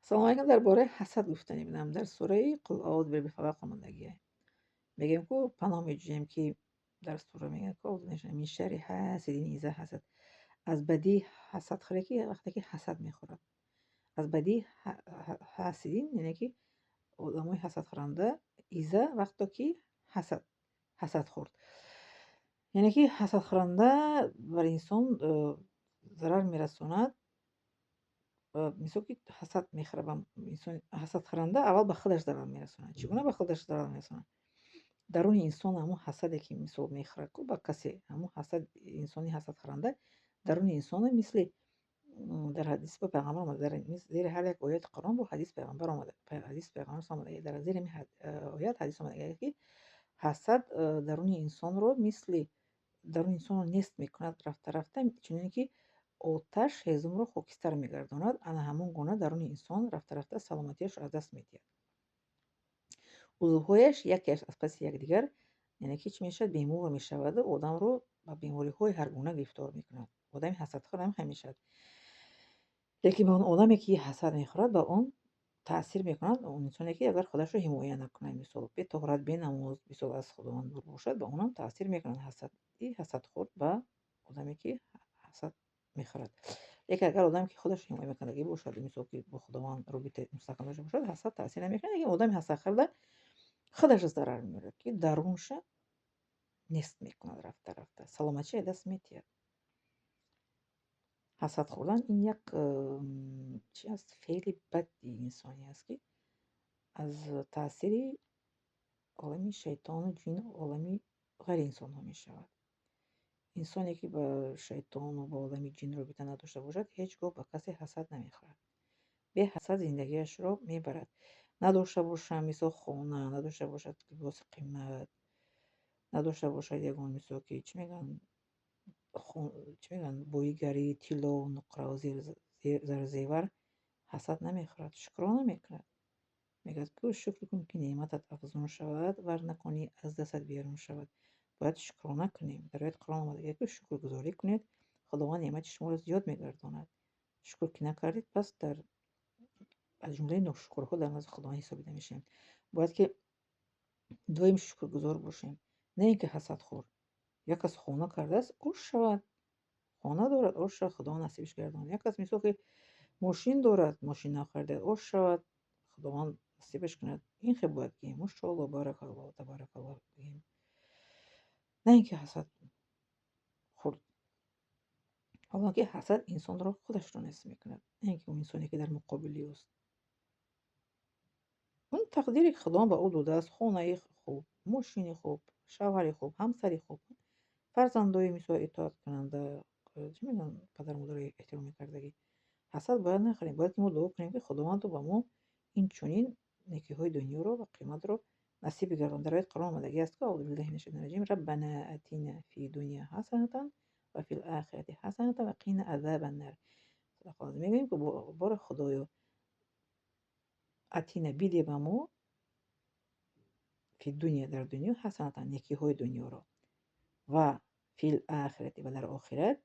Салому алайкум. Дар бораи ҳасад гуфтанӣ будам. Дар сураи «Қул аъузу бираббил фалақ» омадагие. Мегӯем, ку паноҳ меҷӯем, ки дар сура мегӯяд, ку мин шарри ҳасидин иза ҳасад. Аз бадии ҳасадхӯре, ки вақте ки ҳасад мехӯрад. Аз бадии ҳасидин, яъне ки одамои ҳасадхӯранда, иза вақто ки ҳасад хӯрд. Яъне ки ҳасадхӯранда бар инсон зарар мерасонад. Мисол ки ҳасад мехӯрад ба инсон, ҳасадхӯранда аввал ба худаш зарар мерасонад. Чӣ гуна ба худаш зарар мерасонад? Даруни инсон ҳамун ҳасаде, ки мисол мехӯрад ку ба касе, ҳамун ҳасад, инсони ҳасадхӯранда даруни инсона мисли, дар ҳадис ба пайғамбар омада, дар зери ҳар як ояти Қуръон бо ҳадис пайғамбар омада, ҳадис пайғамбар омада, дар зери ҳамин оят ҳадис омада, ки ҳасад даруни инсонро мисли даруни инсонро нест мекунад рафта рафта, чуноне ки оташ ҳезумро хокистар мегардонад, ана ҳамон гуна даруни инсон рафта рафта саломатиашро аз даст медиҳад. Узвҳояш якеаш аз паси якдигар, яъне ки чӣ мешавад? Бемор мешаваду одамро ба бемориҳои ҳаргуна гирифтор мекунад. Одами ҳасадхӯр ҳам ҳамин мешавад. Лекин ба он одаме, ки ҳасад мехӯрад, ба он таъсир мекунад он инсоне, ки агар худашро ҳимоя накунад, мисол бетоҳорат, бенамоз, мисол аз Худованд дур бошад, ба онам таъсир мекунад ҳасади ҳасадхӯр ба одаме, ки ҳасад мехӯрад. Лекин агар одаме, ки худашро ҳимоя мекардагӣ бошад, мисол ки бо Худованд робитаи мустаҳкам дошта бошад, ҳасад таъсир намекунад. Лекин одами ҳасадхӯрда худаш зарар меорад, ки дарунша нест мекунад рафта рафта, саломатиша аз даст медиҳад. Ҳасад хӯрдан ин як чи аст, феъли бади инсонӣ аст, ки аз таъсири олами шайтону ҷину олами ғайриинсонҳо мешавад. Инсоне, ки ба шайтону ба олами ҷин робита надошта бошад, ҳеҷ гоҳ ба касе ҳасад намехӯрад. Беҳасад зиндагиашро мебарад. Надошта бошад, мисол, хона, надошта бошад либоси қимат, надошта бошад ягон, мисол ки, чӣ мегӯянд, чӣ мегӯянд, боигарӣ, тилло, нуқраву зарзевар, ҳасад намехӯрад, шукрона мекунад. Мегӯяд, ку шукр кун, ки неъматат афзун шавад, вар накунӣ, аз дастат берун шавад. Бояд шукрона кунем. Дар ояти Қуръон омадагист, ки шукргузорӣ кунед, Худованд неъмати шуморо зиёд мегардонад. Шукр ки накардед, пас дар аз ҷумлаи ношукрҳо дар назди Худованд ҳисобида мешавем. Бояд ки доим шукргузор бошем, на ин ки ҳасадхӯр. Як кас хона кардааст, ош шавад, хона дорад, ош шавад, Худованд насибиш гардонад. Як кас, мисол ки, мошин дорад, мошин нав харидааст, ош шавад, Худованд насибаш кунад. Ин хел бояд гӯем: «Мошоалло, баракалло, табаракалло» гӯем, на ин ки ҳасад хӯрд. Ҳолон ки ҳасад инсонро худашро нест мекунад, на ин ки он инсоне, ки дар муқобили ӯст. Он тақдире, ки Худованд ба ӯ додааст: хонаи хуб, мошини хуб, шавҳари хуб, ҳамсари хуб, фарзандои, мисол, итоаткунанда, чӣ мегӯянд, падару модарро эҳтиром мекардагӣ. Ҳасад бояд нахӯрем, бояд ки мо дуо кунем, ки Худованд ба мо инчунин некиҳои дунёро ва қиёматро насиб бигардонад. Дар ояти Қуръон омадагӣ аст, ки аъузу биллаҳи минаш шайтони раҷим: «Раббана атина фи дуня ҳасанатан ва фил охирати ҳасанатан ва қина азабан нар». Мегӯем, ки бори Худоё, атина, бидеҳ ба мо, фи дуня, дар дунё, ҳасанатан, некиҳои дунёро, ва фил охирати, ва дар охират,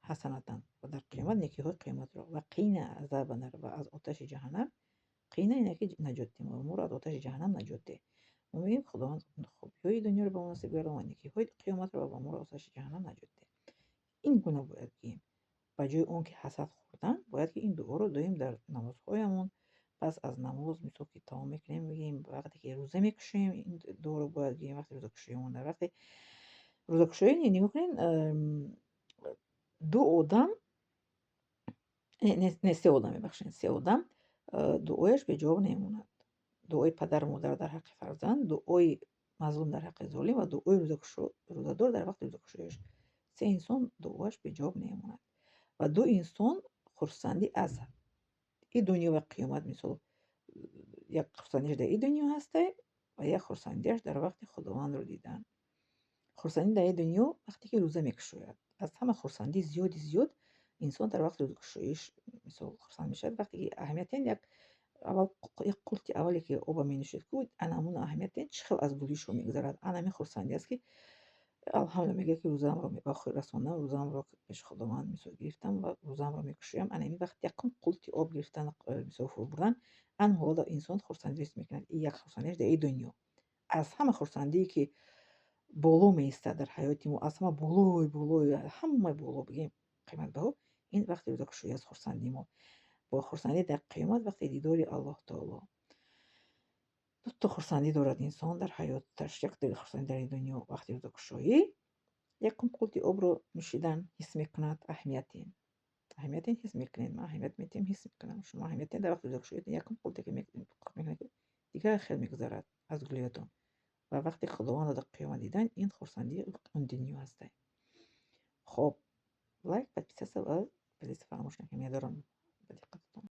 ҳасанатан, ва дар қиёмат некиҳои қиёматро, ва қина азабан нар, ва аз оташи ҷаҳаннам, қина ине ки наҷот диҳ, моро аз оташи ҷаҳаннам наҷот деҳ. Мо мегӯем, Худованд хубиҳои дунёро ба мо насиб гардон ва некиҳои қиёматро ва моро аз оташи ҷаҳаннам наҷот деҳ. Ин гуна бояд гӯем. Ба ҷои он ки ҳасад хӯрдан, бояд ки ин дуоро доим дар намозҳоямон, пас аз намоз, мисол ки тамом мекунем, мегӯем. Вақте ки рӯза мекушоем, ин дуоро бояд гӯем. Вақте рӯзакушоимон, дар вақте рӯзакушоӣ, нигоҳ кунед, ду одам, не, се одам, мебахшед, се одам дуояш беҷавоб намемонад: дуои падару модар дар ҳаққи фарзанд, дуои мазлум дар ҳаққи золим ва дуои рӯзадор дар вақти рӯзакушояш. Се инсон дуояш беҷавоб намемонад. Ва ду инсон хурсандӣ аз и дунё ва қиёмат, мисол, як хурсандиаш дар и дунё ҳастай ва як хурсандиаш дар вақти Худовандро дидан. Хурсандӣ дар и дунё вақте ки рӯза мекушояд. Аз ҳама хурсандии зиёди зиёд инсон дар вақти рӯзакушоиш, мисол, хурсанд мешавад. Вақте ки аҳамият, як аввал як қулти аввале ки оба менӯшед ку, ана ҳамун аҳамият, чӣ хел аз гулишо мегузарад, ана ҳамин хурсандӣ аст, ки Алҳамдулилла, мегӯяд, ки рӯзаамро ба охир расондам, рӯзаамро пеши Худованд, мисол, гирифтам ва рӯзаамро мекушоям. Ана ин вақт якум қулти об гирифтан, мисол, фурӯ бурдан, ан ҳоло инсон хурсандӣ ҳис мекунад. И як хурсандиаш дар ин дунё. Аз ҳама хурсандие, ки боло меистад дар ҳаёти мо, аз ҳама болои болои ҳамаи боло, бигем, қиматбаҳо, ин вақти рӯзакушоӣ аст. Хурсандии мо бо хурсандӣ дар қиёмат, вақти дидори Аллоҳ таоло. Дуто хурсандӣ дорад инсон дар ҳаёташ. Як хурсандӣ дар ин дунё, вақти рӯзакушоӣ, якум қулти обро нӯшидан, ҳис мекунад аҳамияти. Ҳис мекунед, ман аҳамият медиҳам, ҳис мекунам, шумо аҳамият диҳед. Дар вақти рӯзакушоӣ якум қулте ки мекунед, дигар хел мегузарад аз гулӯятон. Ва вақти Худовандро дар қиёмат дидан, ин хурсандии он дунё ҳастай. Хоб, лайк, подписаться ва плиз фаромӯш накунед. Медорам.